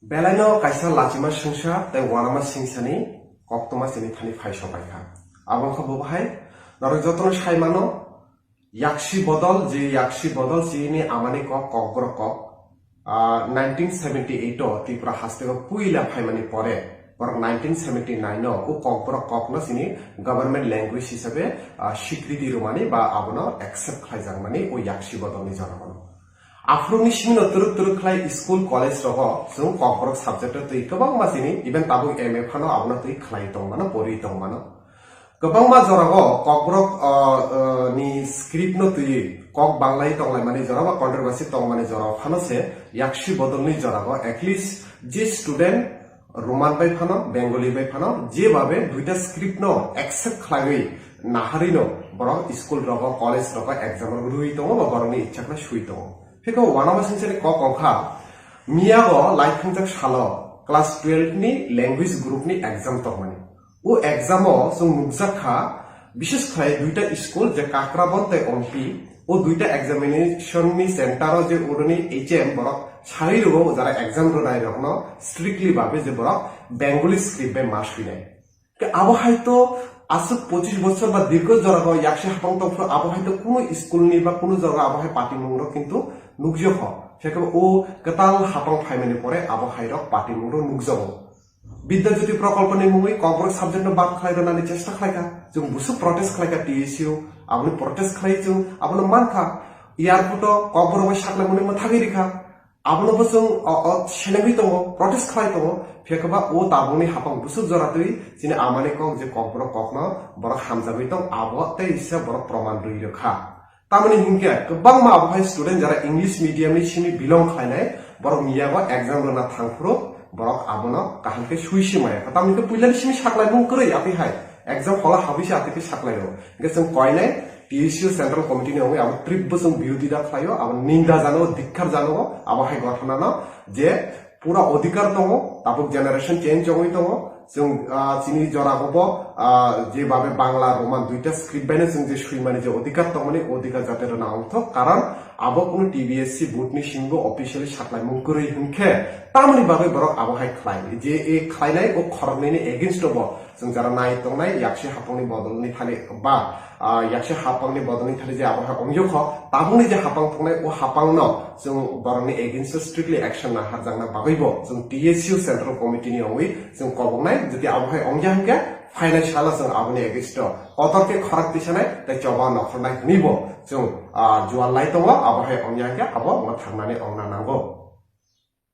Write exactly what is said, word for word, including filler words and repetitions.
Belaino kaisa lachima singsa tei wanama singsani koktwma chini thani phai sopaikha. Abo wngkha bo bahai norok jotono sai mano, yaksi bodol, je yaksi bodol chini amani kok, kokborok kok. Ah, nineteen seventy eight o Tripura hasteo puila phaimani pore, borok nineteen seventy nine o o kokborok kokno chini government language hisabe, ah, sikriti rwmani ba abono accept khlaijakmani o yaksi bodolni joragano. Aphuruni simino twrwk twrwk khlai school, college rogo chwng kokborok subject o twi kwbangma chini, even tabuk M A phano abono twi khlai tongmano, pori tongmano. Kwbangma jorao kokborok, ah, ah, ni script no twi, kok banglai tonglaimani jora ba controversy tongmani jora phano se yaksi bodolni jorao at least je student Roman bai phano, Bengali bai phano, jebabe duita script no accept khlaiwi naharino borok school rogo, college rogo exam rok rwi tongo ba borokni ichha khlai sui tongo. Phikho wanama singsani kok wngkha, miyago laithumjak salo class twelve ni language group ni exam tongmani. O exam o chwng nukjak kha, bises khlai duita school je Kakrabon tei Ompi, o duita examination ni center o je oroni H M borok sai rwo jara exam rwnai rokno strictly babe je borok Bengali script bai ma swinai. Ke abo hai to aswk pochis bochor ba dirgho jora o yaksi hapang tong phuru abo hai to kuno school ni ba kuno jaga abo hai patimung rok kintu nukjak kho. Sekhe o kwtal hapang phaimani pore abo hai rok patimung rok nukjago. Bidya Jyoti Prokolponi mungwi Kokborok subject no bad khlai rwnani chesta khlaikha. Chwng busu protest khlaikha T S U, aboni protest khlai chwng abono mankha. Airport o Kokborok bai saklaimani mwthagwi rikha. Abono bo chwng o, o, senengwi tongo, protest khlai tongo. Phiya khe ba o tabukni hapang busu jora twi chini amani kok je Kokborok kokno borok hamjagwi tong, abo tei isa borok proman rwi rwkha. Tamoni hinkhe kwbangma abo hai student jara English medium ni simi belong khlainai, borok miyago exam rwna thangphuru borok abono kaham khe sui si maya. Tamoni khe puilani simi saklaimung kwrwi atwi hai exam hall o habwi se atwi khe saklaio. Hinkhe chwng koinai T S U Central Committee ni wngwi abo trip bo chwng birodita khlaio, abo ninda jano, dikkar jano abo hai ghotona no je pura odhikar tongo, tabuk generation change wngwi tongo. Chwng, ah, chini jora bo, ah, je babe Bangla, Roman duita script baino chwng je swimani je odhikar tongmani, odhikar jate rwna wngthok, karon abo kuno T B S C board ni simi bo officially saklaimung kwrwi hinkhe tamoni bagwi borok abo hai khlai. Je e khlainai o khoroknwi ni against o bo chwng jara nai tongnai yaksi hapangni bodolni thani ba ah, yaksi hapangni bodolni thani je abo hai ongyo kho, tabukni je hapang thungnai, o hapangno chwng borokni against o strictly action naharjakna bagwi bo chwng T S U Central Committee ni ongwi chwng koboknai, jodi abo hai ongya hinkhe phainai salo chwng aboni against o kotor khe khorang tisanai tei choba nokhornai hwnwi bo chwng, ah, jual lai tongo, abo hai ongya hinkhe abo wngna thangnani ongna nango.